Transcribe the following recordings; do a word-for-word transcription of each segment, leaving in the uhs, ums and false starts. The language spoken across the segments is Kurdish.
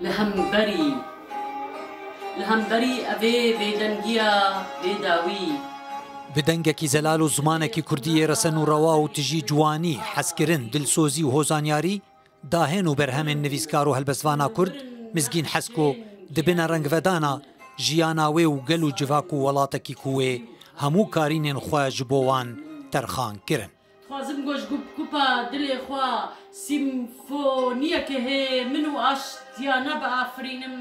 Li hemberî, li hemberî evê bêdengiya bêdawî. Bi dengekî zelal û zimanekî kurdî yê resen û rewa û tijî ciwanî, hezkirin, dilsozî û hozanyarî, dahên û berhemên nivîskar û helbestvana kurd Mizgîn Hesko di bina rengvedana jiyana wê û gel û civak û welatekî ku wê hemû karînên xwe ji bo wan terxan kirin. Dixwazim ku ji gup-, gupa dilê xwe sîmfoniyeke hê min û aştiyane biafirînim.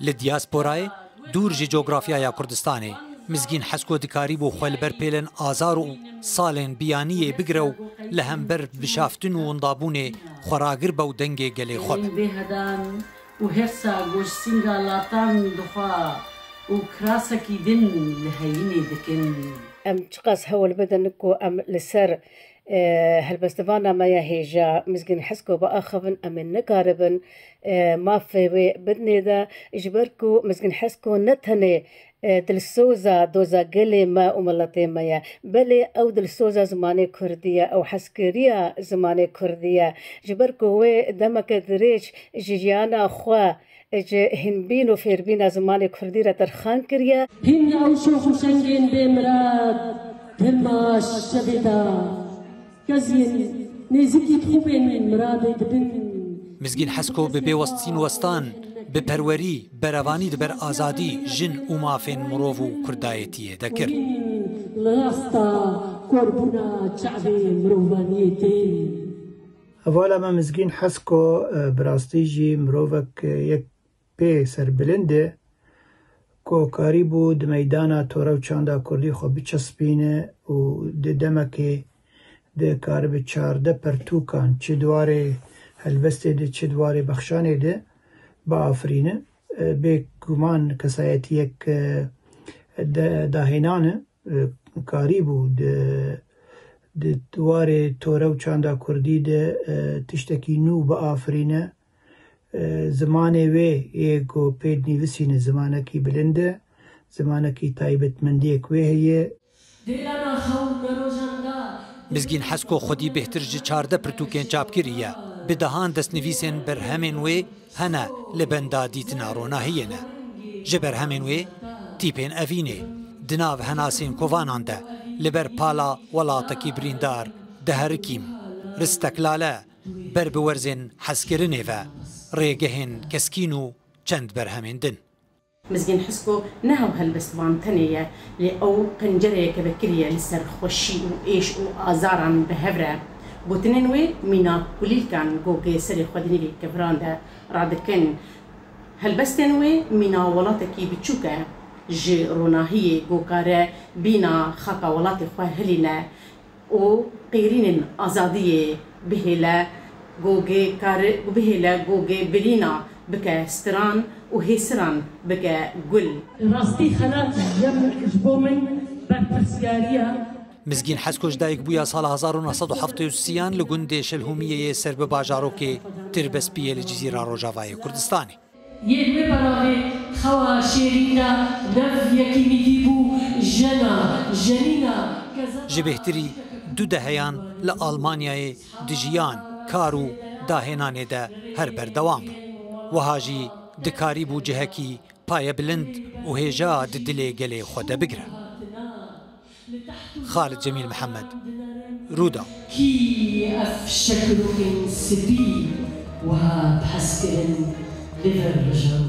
Li diyasporayê, dûr ji cografyaya Kurdistanê, Mizgîn Hesko dikarîbû xwe li ber pêlên azar û salên biyaniyê bigire û li hember bişaftin û windabûnê xwe ragir be û dengê gelê xwe be. Bêhedan û hersa ku ji sînga latan dixwe û kirasekî din li heyînê dikin. Em çiqas hewl bidin ku em li ser, e, helbestvana me ya hêja Mizgîn Hesko biaxivin, em ê nikaribin, e, mafê wê bidinê de, ji ber ku Mizgîn Hesko ne tenê, e, dilsoza doza gelê me û miletê me ye, belê ew dilsoza zimanê kurdî ye, ew hezkiriya zimanê kurdî ye. Ji ber ku wê demeke dirêj ji jiyana xwe ji hînbîn û fêrbîna zimanê kurdî re terxan kiriye. Hîn ew şox û şengên bêmirad, hima şevê de, keziyên nêzîkî dixwibên miradê dibin. Mizgîn Hesko bi bêwestîn westan, bi perwerî, berevanî di ber azadî, jin û mafên mirov û kurdayetiyê de kir. Li rasta korbûna çavê mirovaniyê tên. Hevala me Mizgîn Hesko, e, bi rastî jî mirovek, e, yek pê serbilind e, ku karîbû di meydana tora û çanda kurdî xwe biçespîne û di demekê de karibe çardeh pirtûkan, çi di warê helbestê de, çi di warê bexşanê de biafirîne. E, bêguman kesayetiyek, e, de-, dahênan e, e, karîbû di, di warê tore û çanda kurdî de, e, tiştekî nû biafirîne. E, zimanê wê yê ku pê dinivîsîne zimanekî bilind e, zimanekî taybetmendiyek wê heye. Mizgîn Hesko xwedî bêhtir ji çardeh pirtûkên çap kiriye. Bi dehan destnivîsên berhemên wê hene li benda dîtina ronahiyê ne. Ji berhemên wê tîpên evînê, di nav henasên kovanan de, li ber pala welatekî birîndar, diherikîm, risteklale, ber bi werzên hezkirinê ve, rêgehên keskîn û çend berhemên din. Mizgîn Hesko ne hew helbestvan tenê ye, lê ew pencereyeke vekirî ye li ser xweşî û êş û azaran bi hev re. Gotinên wê mîna kulîlkan ku gê serê xwe di nîvê keviran de radikin. Helbestên wê mîna welatekî biçûk e ji ronahiyê ku kare bîna xaka welatê xwe hilîne û qêrînên azadiyê bihêle gogê kar-, bihêle gogê birîna bike stiran û hêsiran bike gul. Rastî xelat yem ji bo min berpirsiyariya. Mizgîn Hesko ji dayik bûya sala hezar û neh sed û heftê û sêyan li gundê Şelhûmiyê yê ser bi bajarokê Tirbespiyê li Cizîra Rojavayê Kurdistanê. Yên wê beravê xewa şêrîn de nev yekî mîtî bû, jena, jenîna, keza. Ji bêhtirî du deheyan li Almanyayê di jiyan, kar û dahênanê de her berdewam bû. Wiha jî dikarîbû cihekî payebilind û hêja di dilê gelê xwe de bigire. Xalid Cemîl Mihemed, Rûdaw. Kî ev şeklokên spî wiha bi hezkirin li vir rijandin?